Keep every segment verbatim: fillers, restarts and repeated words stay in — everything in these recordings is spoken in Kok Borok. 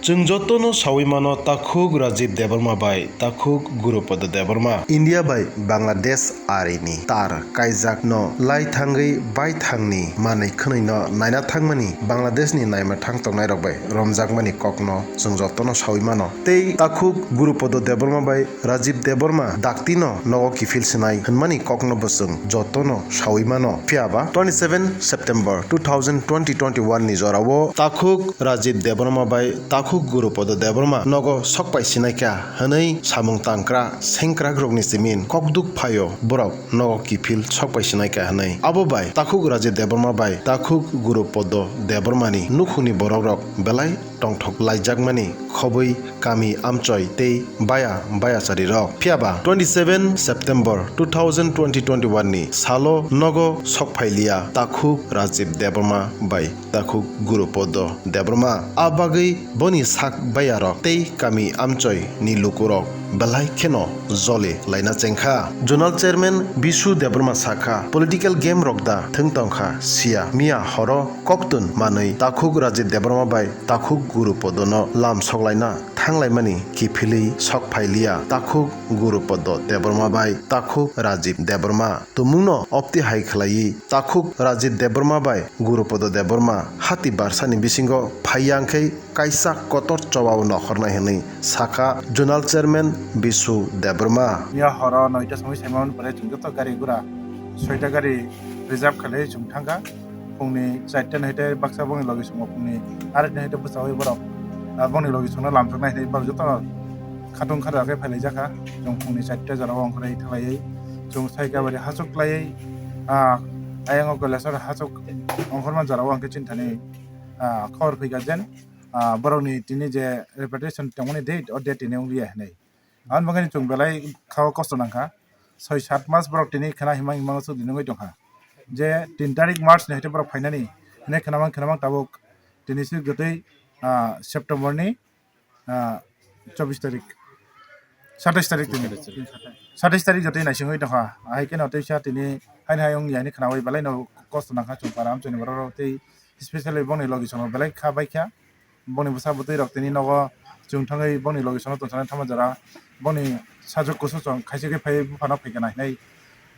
Chwng jotono sawi mano takhuk Rajib Debbarma bai takhuk Gurupodo Debbarma India bai Bangladesh arini tar kaijakno lai thangwi bai thangni manwi khwnwino naina thangmani Bangladeshni naima thang tongnairok bai romjakmani kokno chwng jotono sawi mano. Tei takhuk Gurupodo Debbarma bai Rajib Debbarma daktino nogo kiphil swnai hwnmani kokno bo chwng jotono sawi mano. Phiya ba twenty seven September two thousand twenty twenty-one ni jorao takhuk Rajib Debbarma bai takhuk Gurupodo Debbarma nogo sokpai sinaikha hwnwi samung tangkra sengkrakrokni simin kokduk phaio borok nogo kiphil sokpai sinaikha hwnwi. Abo bai takhuk Rajib Debbarma bai takhuk Gurupodo Debbarmani nukhungni borokrok belai tongthok laijakmani khobwi kami amchoi tei baya bayacharirok. Phiya ba twenty seven September two thousand twenty twenty-one ni salo nogo sokphailiya takhuk Rajib Debbarma bai takhuk Gurupodo Debbarma. A bagwi boni sak bayarok tei kami amchoi ni lukurok belai kheno joli laina chengkha. Zonal Chairman Bisu Debbarma sakha, political game rok da thwng tongkha siya. Miya horo koktun manwi takhuk Rajib Debbarma bai takhuk Gurupodono lam soklaina thanglaimani kiphilwi sok phailiya takhuk Gurupodo Debbarma bai takhuk Rajib Debbarma. Tumungno opti hai khlaiwi takhuk Rajib Debbarma bai Gurupodo Debbarma hati barsani bisingo phaiya hwnkhe kaisa kotor chobao nokhornai hwnwi sakha Zonal Chairman Bisu Debbarma. Miya horo noita somoi saimani pore chwng joto gari gura soita gari reserve khlaiwi chwng thangkha. Phungni charta ni haite baksa bongni logi chwngno phungni arekni haite bwchaui borok, ah, bongni logi chwngno lamjaknai hinwi borok joto khatung khada khe phailaijak kha. Chwng phungni charta jorao ongkhorwi thanglaiwi chwng sai kabari hachuk klaiwi, ah, ayang o Kailashahar hachuk ongkhorma jorao hwnkhe chini thani, ah, khobor phaikha jen, ah, borokni tini je repatriation tongmani date, o date tini wngliya hinwi. Aboni bagwi chwng belai kha o kosto nangkha. Soi sat mas borok tini khna himang himang suk di nungwi tongkha. Je tin tarik March ni haite borok phainani hinwi khna mang khna mang tabuk tini swi gotwi, ah, September ni, ah, chobbish tarik, satais tarik tini. Satais tarik gotwi naisingwi tongkha. Ahai kheno teisa tini haino hai wngya hinwi khnaui belai no kosto nangkha chwng para amchoi ni borok rok tei specially bongni logi chwngno belai kha bai kha. Bongni bwsa bwtwi rok tini nogo chwng thangwi bongni logi sono tongthoknai thangma jora bongni sajwk kusu chwng khaisa khe phaiwi buphano phaikha hinwi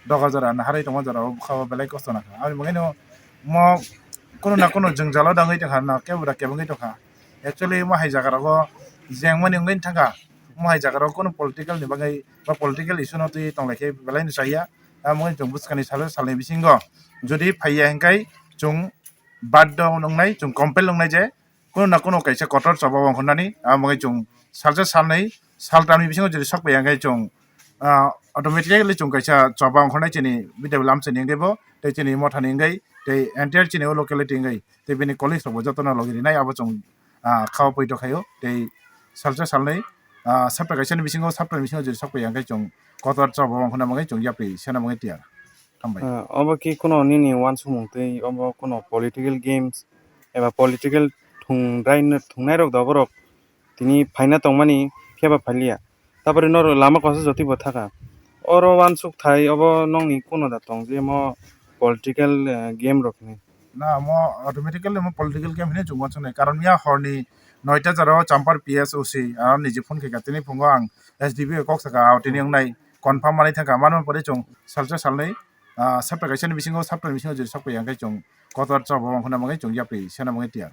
doga jora naharwi tongma jora o bwkha o belai kosto nangkha. Aboni bagwi no mo kunu na kunu jwngjalo dangwi tongkha na kebo da kebengwi tongkha. Actually mo hai jaga rogo jengmani wngwi thangkha. Mo hai jaga rogo kunu political ni bagwi ba political issue no twi tonglaikhe belai no chaya. Amo wngwi chwng bwskangni salo salni bisingo jodi phaiya hinkhai chwng baddo wngnai, chwng compel wngnai je kunu na kunu kaisa kotor choba ongkhornani, amo wngwi chwng salsa salnwi saltamni bisingo jodi sokpaiya hwnkhe chwng, ah, automatically chwng kaisa choba ongkhornai chini bidai lamsani hwnkhe bo tei chini mothani hwnkhe tei entire chini o locality hwnkhe tei bini colleagues rokbo jotono logi rinai abo chwng, ah, kha o poito khaio tei salsa salnwi, ah, sapta kaisani bisingo saptani bisingo jodi sokpaiya hwnkhe chwng kotor choba ongkhorna bagwi chwng yapri sena bagwi tiyar. Hambai. Ah, obo khe kuno nini uansukmung tei obo kuno political games eba political thungrai-, thungnairok da borok tini phaina tongmani phiyaba phailiya. Tapore norok lama kosa jotwi bo thaka. Oro uansuk thai obo nokni kuno da tong je mo political, eh, game rok hinwi. Na, mo automatically mo political game hinwi chwng uansuknai. Karon ya horni noita jora o Champar P S O C, ah, niji phone khaikha. Tini phungo ang S D P O kok saka, ah, tini wngnai confirm manwi thangkha. Mano pore chwng salsa salnwi, ah, sapta kaisani bisingo, saptani bisingo jodi sokpaiya hwnkhe chwng kotor choba ongkhorna bagwi chwng yapri sena bagwi tiyar.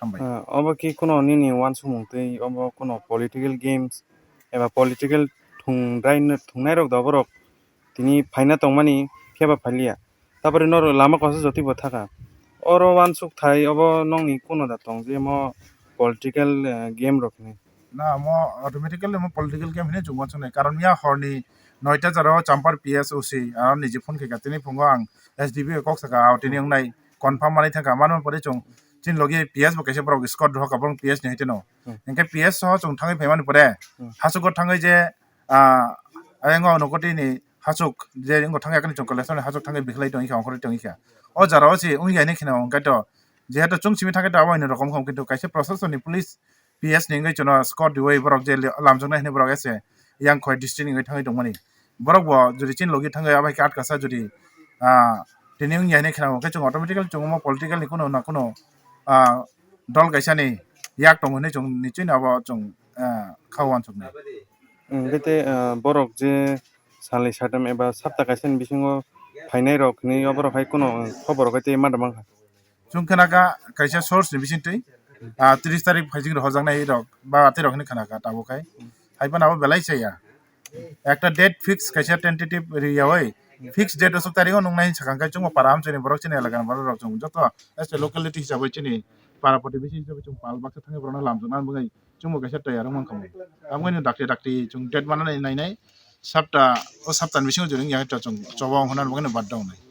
Hambai. Ah, obo khe kuno nini uansukmung tei obo kuno political games eba political thungrai-, thungnairok da borok tini phaina tongmani phiyaba phailiya. Tapore norok lama kosa jotwi bo thaka. Oro uansuk thai obo nokni kuno da tong je mo political, eh, game rok hinwi. Na, mo automatically mo political game hinwi chwng uansuknai. Karon ya horni noita jora o Champar P S O C, ah, niji phone khaikha. Tini phungo ang S D P O kok saka, ah, tini wngnai confirm manwi thangkha. Mano pore chwng chini logi P S bo kaisa borok escort rohorkha, borok P S ni haiteno. Hmm. Hwnkhe P S soho chwng thangwi phaimani pore, hmm, hachugo thangwi je, ah, ayang o nokotini hachuk je wngkha thangwi yakni chwng Kailashahar ni hachuk thangwi bikhlai tongwi kha, ongkhorwi tongwi kha. O jora o se wngya hinwi kheno hwnkhe to jehetu chwng simi thangkhe to abo hai rokom kha, kintu kaisa proshasoni police P S ni wngwi chwngno escort riwi borok je lamjaknai hinwi borok ese yang khoi district ni wngwi thangwi tongmani. Borok bo jodi chini logi thangwi abo hai khe atkasa jodi, ah, tini wngya hinwi kheno hwnkhe chwng automatically chwng omo political ni kuno na kuno, ah, dol kaisa ni yak tongo hinwi chwng nichwino abo chwng, ah, kha uansuknai. Hwnkhe tei, ah, borok je salni satam eba sapta kaisani bisingo phainai rok hinwi oborok hai kuno khobor rok hai tei ma da mankha. Chwng khna kha kaisa source ni bisingtwi, ah, tris tarik phaising rok hojaknai rok ba atwi rok hinwi khna kha tabuk khai. Hai phano abo belai chaya. Ekta date fix kaisa tentative riyawi fix date aswk tarik o nungnai hinwi sakha khe chwngbo para amchaini borok chini elakani borok rok chwng joto as a locality hisabai chini para protibesi hisabai chwng pal baksa thangwi borokno lamjakna bagwi chwngbo kaisa tayar wng mankha. Tamoni dakti dakti chwng date manani nainai sapta o saptani bisingo jori wngya khe chwng choba wng hwnna bagwi no badda wngnai.